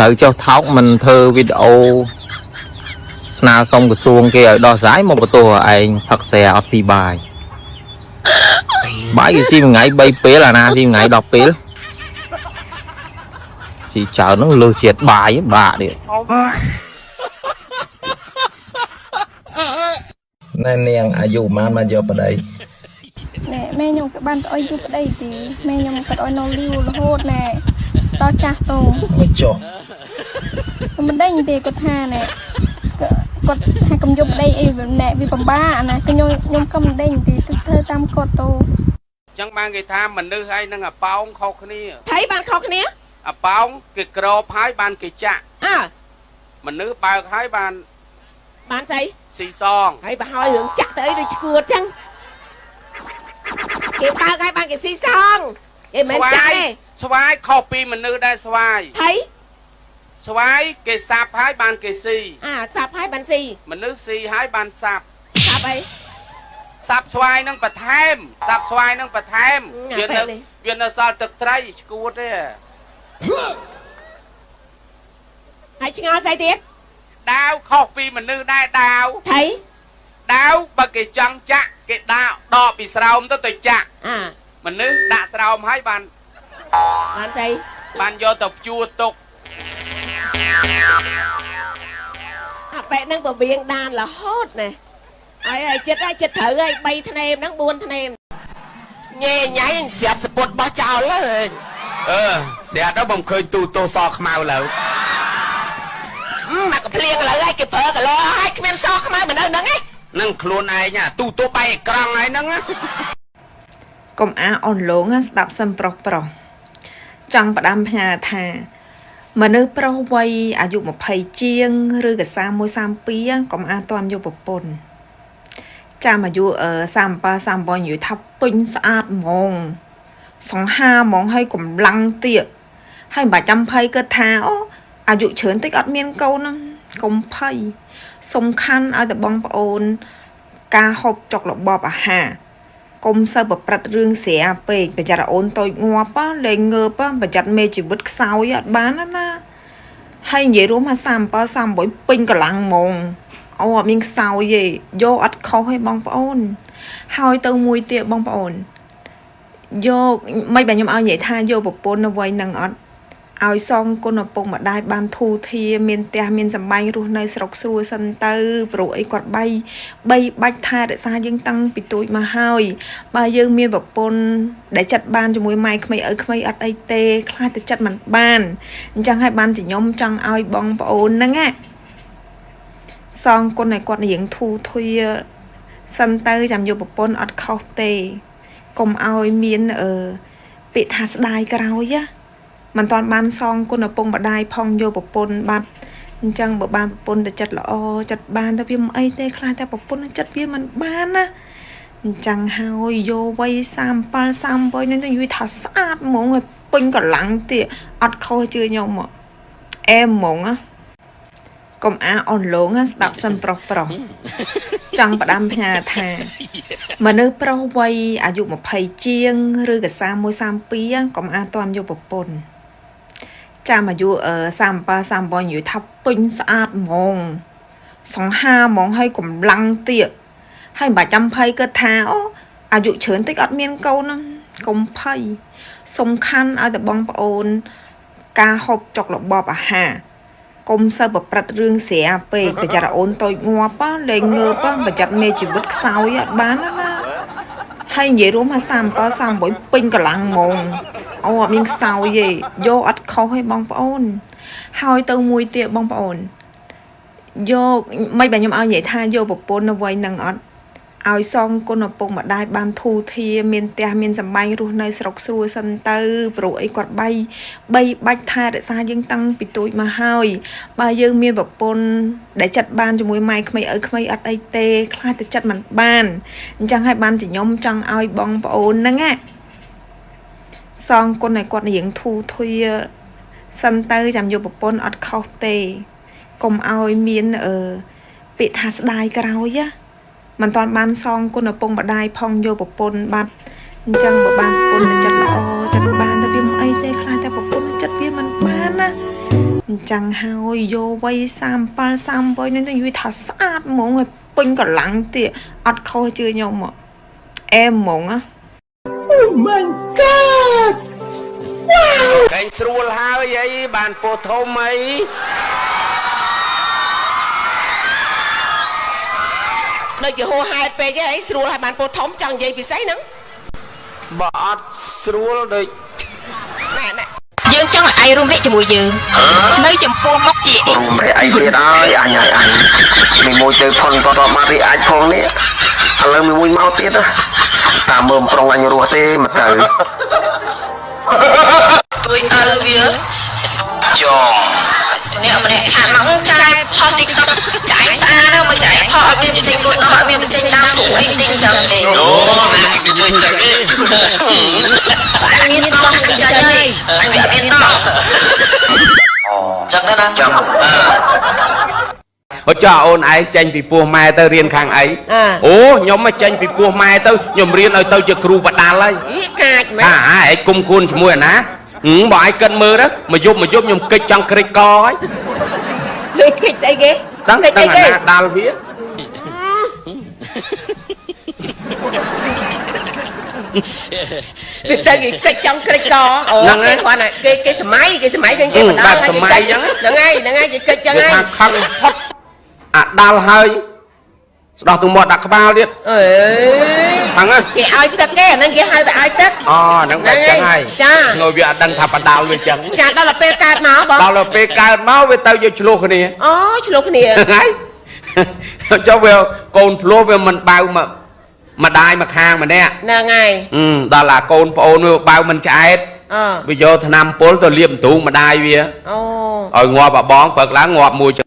ត្រូវចុះថោកមិនធ្វើវីដេអូស្នើសុំក្រសួងគេឲ្យដោះស្រាយមកបន្ទោសឯងផឹកស្រាអត់ស៊ីបាយបាយគេស៊ីមួយថ្ងៃ3ពេលអាណាស៊ីមួយថ្ងៃ10ពេលស៊ីច្រើនហ្នឹងលើសជាតិបាយបាក់ទៀត ណែនាងអាយុប៉ុន្មានបានយកប្តី ណែម៉ែខ្ញុំក៏បានទៅអុយយូរប្តីទេម៉ែខ្ញុំក៏ឲ្យនៅលីវរហូតណែដល់ចាស់តោ មកចុះ ខ្ញុំមិនដេញទេគាត់ថាណែគាត់ថាកុំយកប្តីអីណែវាពិបាកណាខ្ញុំក៏មិនដេញទេទៅធ្វើតាមគាត់តោ ចឹងបានគេថាមនុស្សហើយនឹងអាប៉ោងខុសគ្នា ថៃបានខុសគ្នា អាប៉ោងគេក្របហើយបានគេចាក់ អើ មនុស្សបើកហើយបាន បានស្អី ស៊ីសង ហើយបើហើយរឿងចាក់ទៅអីដូចឈួតចឹងគេបើកហើយបានគេស៊ីសងគេមិនចាក់ទេ ស្វាយខុសពីមនុស្សដែរស្វាយ ថៃ ស្វាយគេសាប់ហើយបានគេស៊ី អាសាប់ហើយបានស៊ី មនុស្សស៊ីហើយបានសាប់ សាប់អី សាប់ស្វាយនឹងបន្ថែមសាប់ស្វាយនឹងបន្ថែមវានៅវានៅសល់ទឹកត្រីឈួតទេ ហើយឆ្ងល់ស្អីទៀត ដាវខុសពីមនុស្សដែរដាវ ថៃ ដាវបើគេចង់ចាក់គេដាក់ដកពីស្រោមទៅចាក់ អា មនុស្សដាក់ស្រោមហើយបាន បានស្អី បានយកទៅព្យួរទុក អាប៉ែនឹងពវៀងដានរហូតណែហើយហើយចិត្តហើយចិត្តត្រូវហើយ3ធ្នេមហ្នឹង4ធ្នេម ញ៉េញ៉ៃស្រាប់សពុតបោះចោលហើយ អឺស្រាប់ដល់បំឃើញទូទោសខ្មៅឡើយ មកកភ្លៀងឥឡូវហើយគេប្រើកលោហើយគ្មានសខ្មៅមិននៅហ្នឹងឯង នឹងខ្លួនឯងទូទោបែកអេក្រង់ហើយហ្នឹង កុំអាអនលងស្ដាប់សិនប្រុសប្រុសចង់ផ្ដាំផ្ញើថាមនុស្សប្រុសវ័យអាយុ20ជាងឬក៏31 32កុំអាតន់យកប្រពន្ធចាំអាយុ37 38និយាយថាពេញស្អាតហ្មងសង្ហាហ្មងហើយកម្លាំងទៀតហើយមិនបាច់ចាំភ័យគិតថាអូអាយុច្រើនតិចអត់មានកូនហ្នឹងកុំភ័យសំខាន់ឲ្យតែបងប្អូន ការហូបចុករបបអាហារ កុំសូវប្រព្រឹត្តរឿងស្រាពេកប្រយ័ត្នអូនតូចងាប់លេងងើបប្រយ័ត្នមេជីវិតខ្សោយអត់បានណាណាហើយនិយាយរួមថា37 38ពេញកម្លាំងហ្មងអូអត់មានខ្សោយទេយកអត់ខុសទេបងប្អូន ហើយទៅមួយទៀតបងប្អូនយកមិនបើខ្ញុំឲ្យនិយាយថាយកប្រពន្ធនៅវ័យនឹងអត់ឲ្យសងគុណឪពុកម្ដាយបានធូរធាមានផ្ទះមានសម្បែងរស់នៅស្រុកស្រួលសិនទៅព្រោះអីគាត់បីបាច់ថែរក្សាយើងតាំងពីទូចមកហើយបើយើងមានប្រពន្ធដែលចិត្តបានជាមួយម៉ែក្មេកឪក្មេកអត់អីទេខ្លះតែចិត្តមិនបានអញ្ចឹងហើយបានជាខ្ញុំចង់ឲ្យបងប្អូនហ្នឹងណាសងគុណឲ្យគាត់រៀងធូរធាសិនទៅចាំយកប្រពន្ធអត់ខុសទេកុំឲ្យមានពាក្យថាស្ដាយក្រោយណាមិនតាន់បានសងគុណឪពុកម្ដាយផងយកប្រពន្ធបាត់អញ្ចឹងបើបានប្រពន្ធតែចិត្តល្អចិត្តបានតែវាមិនអីទេខ្លះតែប្រពន្ធចិត្តវាមិនបានណាអញ្ចឹងហើយយកវ័យ37 38នេះទៅនិយាយថាស្អាតហ្មងហើយពេញកម្លាំងទៀតអត់ខុសជឿខ្ញុំមកអែមហ្មងណាកុំអាអនលងស្ដាប់សិនប្រុសប្រុសចង់ផ្ដាំផ្ញើថាមនុស្សប្រុសវ័យអាយុ20ជាងឬក៏31 32កុំអាតន់យកប្រពន្ធចាំអាយុ37 38និយាយថាពេញស្អាតហ្មងសង្ហាហ្មងហើយកម្លាំងទៀតហើយមិនបាច់ចាំភ័យគិតថាអូអាយុច្រើនតិចអត់មានកូនហ្នឹងកុំភ័យសំខាន់ឲ្យតែបងប្អូន ការហូបចុករបបអាហារកុំសូវប្រព្រឹត្តរឿងស្រាពេកប្រយ័ត្នអូនតូចងាប់លេងងើបប្រយ័ត្នមេជីវិតខ្សោយអត់បានណាណាហើយនិយាយរួមថា37 38ពេញកម្លាំងហ្មងអូអត់មានខ្សោយទេយកអត់ខុសទេបងប្អូន ហើយទៅមួយទៀតបងប្អូនយកមិនបើខ្ញុំឲ្យនិយាយថាយកប្រពន្ធនៅវ័យនឹងអត់ឲ្យសងគុណឪពុកម្ដាយបានធូរធាមានផ្ទះមានសម្បែងរស់នៅស្រុកស្រួលសិនទៅព្រោះអីគាត់បីបាច់ថែរក្សាយើងតាំងពីទូចមកហើយបើយើងមានប្រពន្ធដែលចិត្តបានជាមួយម៉ែក្មេកឪក្មេកអត់អីទេខ្លះតែចិត្តមិនបានអញ្ចឹងហើយបានជាខ្ញុំចង់ឲ្យបងប្អូនហ្នឹងណាសងគុណឲ្យគាត់រៀងធូរធាសិនទៅចាំយកប្រពន្ធអត់ខុសទេកុំឲ្យមានពាក្យថាស្ដាយក្រោយណាមិនតាន់បានសងគុណឪពុកម្ដាយផងយកប្រពន្ធបាត់អញ្ចឹងបើបានប្រពន្ធតែចិត្តល្អចិត្តបានតែវាមិនអីទេខ្លះតែប្រពន្ធចិត្តវាមិនបានណា អញ្ចឹងហើយយកវ័យ37 38នេះទៅនិយាយថាស្អាតហ្មងហើយពេញកម្លាំងទៀតអត់ខុសជឿខ្ញុំមកអែមហ្មងណា កែងស្រួលហើយអីបានពោះធំអី ដូចជាហួហេតុពេកហីស្រួលហើយបានពោះធំចង់និយាយពិសេសហ្នឹង បើអត់ស្រួលដូច ណែណែ យើងចង់ឲ្យឯងរួមរៀកជាមួយយើងនៅចំពោះមុខជា រួមរះអីទៀតហើយអញហើយអញមីមួយទៅផុនតតមករីអាចផងនេះឥឡូវមីមួយមកទៀតណាតាមមើលប្រុងអញរស់ទេមកទៅ ទួយទៅវា ចង អ្នកម្នាក់ខាងមកចែកផុស TikTok ចែកស្អាតណាស់មកចែកផុសអត់មានចេញគូនអត់មានចេញដើមទូអីទិញចឹងទេ អូណាគេជួយចឹងទេ អញមានតោះអញចេញហើយអញវាអត់មានតោះ ចឹងទៅណាចឹង អូចាអូនឯងចេញពីពោះម៉ែទៅរៀនខាងអីអូខ្ញុំមកចេញពីពោះម៉ែទៅខ្ញុំរៀនឲ្យទៅជាគ្រូបដាល់ហើយ អីកាចមែន អាឯងគុំគួនជាមួយអាណាហឹមបើឯងគិតមើលទៅមកយប់មកយប់ខ្ញុំកិច្ចចង់ក្រិចកហើយ លុយកិច្ចស្អីគេ ដឹង កិច្ច ដឹង អីគេ អាណាដាល់វា វាទៅគេកិច្ចចង់ក្រិចកអូគេគាត់ណាគេគេសម័យគេសម័យគេគេបណ្ដាហ្នឹងហើយហ្នឹងហើយគេកិច្ចចឹង វា ហើយ ថាខឹងផុតអាដាល់ហើយស្ដោះទូមាត់ដាក់ក្បាលទៀត អើយ ហ្នឹងហ៎ គេឲ្យទឹកគេអាហ្នឹងគេហៅតែឲ្យទឹក អូហ្នឹងបែបចឹងហើយ ចា ងើវាអត់ដឹងថាបដាល់វាចឹង ចាដល់ទៅពេលកើតមកបង ដល់ទៅពេលកើតមកវាទៅយកឆ្លោះគ្នា អូឆ្លោះគ្នា ហ្នឹងហើយចុះវាកូនភ្លោះវាមិនបៅមកម្ដាយមកខាងម្នាក់ ហ្នឹងហើយ ហឹមដល់អាកូនប្អូនវាបៅមិនឆ្អែត អ វាយកថ្នាំពុលទៅលាបបន្ទូងម្ដាយវា អូ ឲ្យងាប់អាបងព្រឹកឡើងងាប់មួយច